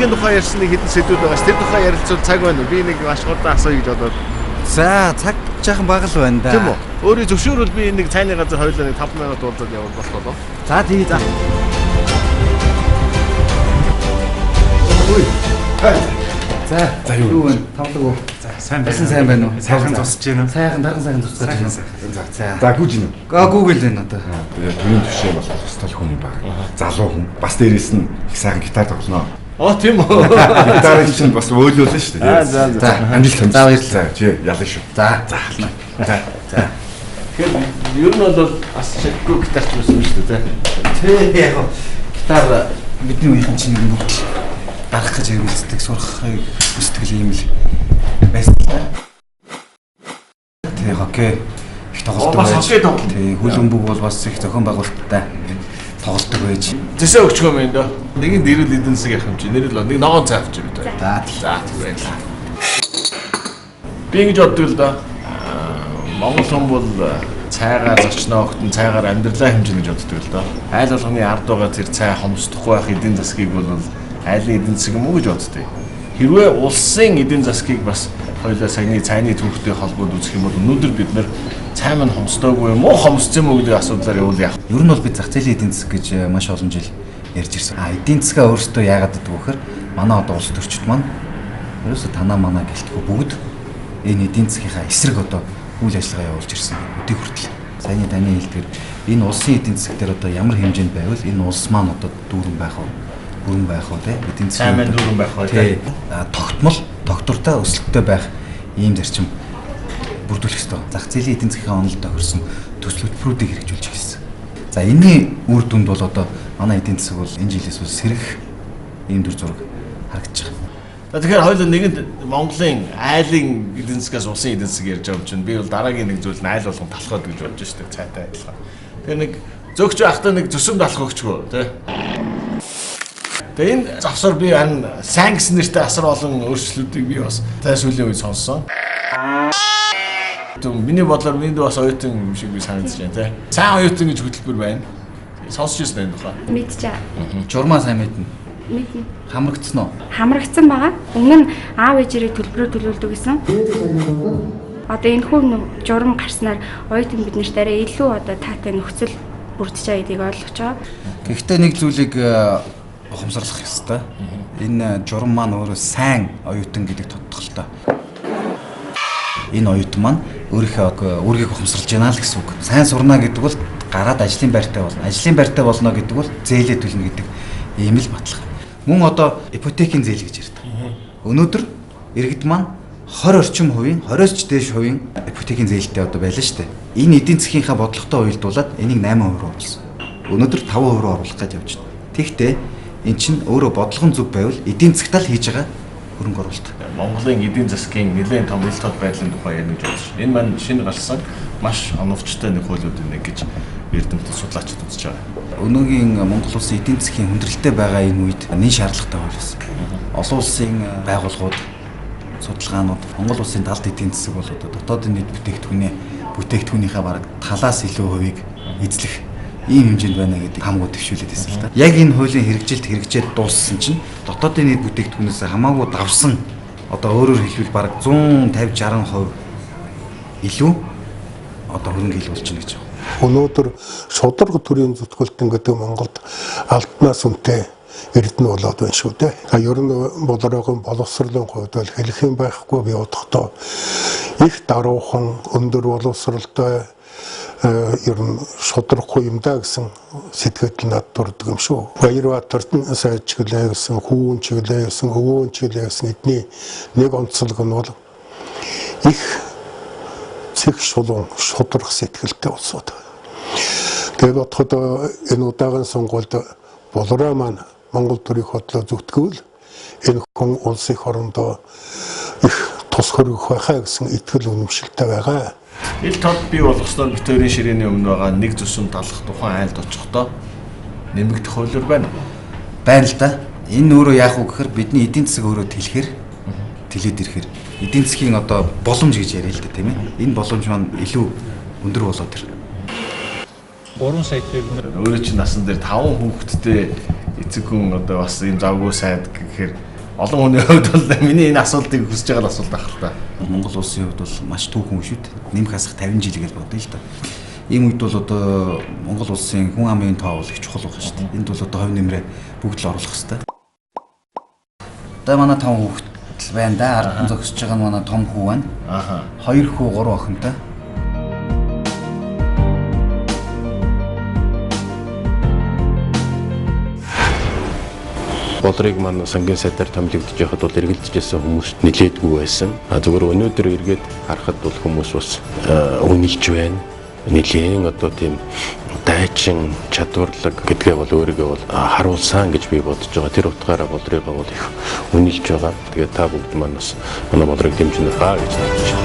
засгийн тухай ярьсан нэг хэдэн сэдвүүд байгаа ш. Тэр тухай ярилцвал цаг байна уу? Би нэг маш хурдан асууя гэж бодоод. За, цаг жаахан бага л байна да. Тийм үү? Өөрийн зөвшөөрвөл би нэг цайны газар хоёулаа нэг 5 минут уулзаад явбал болох болов. За, тий, за. Үй. За, За юу? юу вэ? Тавлаг уу? За сайн байна. Басан сайн байна уу? Сайхан зусж байна уу? Сайхан, дархан сайхан зусгаж байна. Сайхан. За. За гүж гинэ. А Google байна одоо. Тэгээд төрийн түвшээ бол тусдал хүн юм байна. Залуу хүн. Бас дээрээс нь их сайхан гитар тоглоно. Оо тийм үү. Гитарыг чинь бас өөлөөлнө шүү дээ. Аа, за, за. За, Амжилт амжилт. За, баярлалаа. За чи ялна шүү. За. За. За. За. Тэгэхээр ер нь бол бас шиггүй гитарч байсан юм шүү дээ. Тэ яг гоо, гитар бидний үеийнхэн чинь ер нь бүгд л дарах гэж хэрэгэлцдэг, сурахыг хүсдэг л юм л байсан л да. Тэ хоккей их тоглолдог Оо, бас хоккей тоглоно. Тэ хөл өмбөг бол бас их зохион байгуулалттай ингээд тоглолдог байж. Зэсээ өгчих юм энэ дөө. Нэгэн дэрэл эдэн засаг явах юм чи. Нэрэл нэг ногоон цай авчих юм дөө. За. За баярлалаа. Би ингэж боддог л доо. Монгол хүн бол цайгаар зочноо өгтөн цайгаар амьдралаа хэмжинэ гэж боддог л доо. Айл болгоны ард байгаа тэр цай хомсдохгүй байх эдийн засгийг бол айлын эдийн засаг юм уу гэж боддог. Хэрвээ улсын эдийн засгийг бас хоёулаа саяны цайны түүхтэй холбоод үзэх юм бол өнөөдөр бид нэр цай маань хомсдоогүй юм уу хомссон юм уу гэдэг асуудлаар явуул яах. Ер нь бол би зах зээлийн эдийн засаг гэж маш олон жил ярьж ирсэн. А эдийн засгаа өөрсдөө яагаад гэдэг вэ гэхээр манай одоо улс төрчид маань ерөөсө танаа манаа гэлтгүй бүгд энэ эдийн засгийнхаа эсрэг одоо үйл ажиллагаа явуулж ирсэн. Өдий хүртэл. Саяны таны хэлдгээр энэ улсын эдийн засаг дээр одоо ямар хэмжээнд байвал энэ улс маань одоо дүүрэн байх уу? Бүрэн байх уу те? Эдийн Цай засгийн маань дүүрэн байх уу, те? Тий. А, тогтмол, тогтвортой өсөлттэй байх ийм зарчим бүрдүүлэх ёстой. Зах зээлийн эдийн засгийн онол тохирсон төсөл хөтөлбөрүүдийг хэрэгжүүлж эхэлсэн. За энэний үр дүнд бол одоо манай эдийн засаг бол энэ жилээс бол сэрэх ийм дүр зураг харагдаж байгаа. За тэгэхээр хоёулаа нэгэнд Монголын айлын эдийн засгаас улсын эдийн засаг ярьж байгаа юм чинь би бол дараагийн нэг зүйл нь айл болгон талхаад гэж бодож штэ цайтай адилхан. Тэгэхээр нэг зөөгч байхдаа нэг зүсэм талах өгчгөө тий. Тэгээ энэ завсар би ан сайн гэсэн нэртэй асар олон өөрчлөлтүүдийг би бас цай сүүлийн үед сонссон. Түн миний бодлоор миний бас оюутан юм шиг би санагдаж байна тий. Сайн оюутан гэж хөтөлбөр байна. Сонсч ирсэн энэ тухай. Мэдчээ. Журмаа сайн мэднэ. Мэднэ. Хамрагдсан уу? Хамрагдсан байгаа. Өмнө нь аав ээжээрээ төлбөрөөр төлүүлдэг гэсэн. Одоо энэ хүү журам гарснаар оюутан бид нарт арай илүү одоо таатай нөхцөл бүрдэж байгаа гэдгийг ойлгож байгаа. Гэхдээ нэг зүйлийг ухамсарлах ёстой. Энэ журам маань өөрөө сайн оюутан гэдэг тодтолтой. Энэ оюутан маань өөрийнхөө үүргийг ухамсарлаж байна л гэсэн үг. Сайн сурна гэдэг бол гараад ажлын байртай болно. Ажлын байртай болно гэдэг бол зээлээ төлнө гэдэг ийм л баталгаа. Мөн одоо ипотекийн зээл гэж ярьдаг. Өнөөдөр иргэд маань 20 орчим хувийн 20-с ч дээш хувийн ипотекийн зээлтэй одоо байлаа шүү дээ. Энэ эдийн засгийнхаа бодлоготой уялдуулаад энийг 8% руу оруулсан. Өнөөдөр 5% руу оруулах гэж явж байна. Тэгэхдээ эн чинь өөрөө бодлогон зүг байвал эдийн засгтаа л хийж байгаа хөрөнгө оруулалт. Монголын эдийн засгийн нэлээд том ил тод байдлын тухай ярина гэж бодож байна. Энэ маань шинэ гарсан маш оновчтой нэг хуулиудын нэг гэж эрдэмтэн судлаачид үзэж байгаа. Өнөөгийн Монгол улсын эдийн засгийн хүндрэлтэй байгаа энэ үед нэн шаардлагатай хууль байсан. Олон улсын байгууллагууд, судалгаанууд Монгол улсын далд эдийн засаг бол одоо дотоодын нийт бүтээгдэхүүнийхээ бараг талаас илүү хувийг эзлэх ийм хэмжээнд байна гэдэг хамгуу төвшүүлээд байсан л да. Яг энэ хуулийн хэрэгжилт хэрэгжээд дууссан чинь дотоодын нийт бүтээгдэхүүнээс хамаагүй давсан одоо өөрөөр хэлбэл бараг 150 60% илүү одоо хөрөнгө хил болж байна гэж байна. Өнөөдөр шударга төрийн зүтгэлтэн гэдэг Монголд алтнаас үнэтэй эрдэнэ болоод байна шүү дээ. А ер нь болороогийн боловсролын хувьд бол хэлэх юм байхгүй би бодохдоо их даруухан өндөр боловсролтой ер нь шударгагүй юм да гэсэн сэтгэл над дурдаг юм шүү. Баярбаатарт сайд чиглээ гэсэн, хүүн чиглээ гэсэн, өвөөн чиглээ гэсэн эдний нэг онцлог нь бол их цэг шулуун шударга сэтгэлтэй улсууд. Тэгээд бодоход энэ удаагийн сонгуульд болороо маань Монгол төрийн хотлоо зүтгэвэл энэ хүн улсын хорондоо их тус хөргөх байхаа гэсэн итгэл үнэмшилтэй байгаа. Ил тод бий болгосноор бит хоёрын ширээний өмнө байгаа нэг зүсэм талах тухайн айлд очихдоо нэмэгдэх хуулиар байна. Байна л да. Энэ өөрөө яах вэ гэхээр бидний эдийн засаг өөрөө тэлэхээр тэлээд ирэхээр эдийн засгийн одоо боломж гэж яриа л да тийм ээ. Энэ боломж маань илүү өндөр болоод ирнэ. 3 сая төгрөг. Өөрөө чинь насан дээр 5 хүүхэдтэй эцэг хүн одоо бас ийм завгүй сайд гэхээр Олон хүний хувьд бол миний энэ асуултыг хүсэж байгаа асуулт ах л та. Монгол улсын хувьд бол маш түүхэн шүү дээ. Нэмэх хасах 50 жил гэж бодъё л да. Ийм үед бол одоо Монгол улсын хүн амын тоо бол их чухал байх шүү дээ. Энд бол одоо хувь нэмрээ бүгд л оруулах хэрэгтэй. Одоо манай том хүүхэд л байна да. Ард нь зогсож байгаа нь манай том хүү байна. Аха. 2 хүү 3 охинтой. Болрыг маань сангийн сайдаар томилогдож байхад бол эргэлдэж байсан хүмүүст нилээдгүй байсан. А зөвхөн өнөөдөр эргээд харахад бол хүмүүс бас үнэлж байна. Нилээн одоо тийм дайчин чадварлаг гэдгээ бол өөрийгөө бол харуулсан гэж би бодож байгаа. Тэр утгаараа Болрыгаа бол их үнэлж байгаа. Тэгээд та бүгд маань бас манай Болрыг дэмжинэ ба гэж найдаж байна.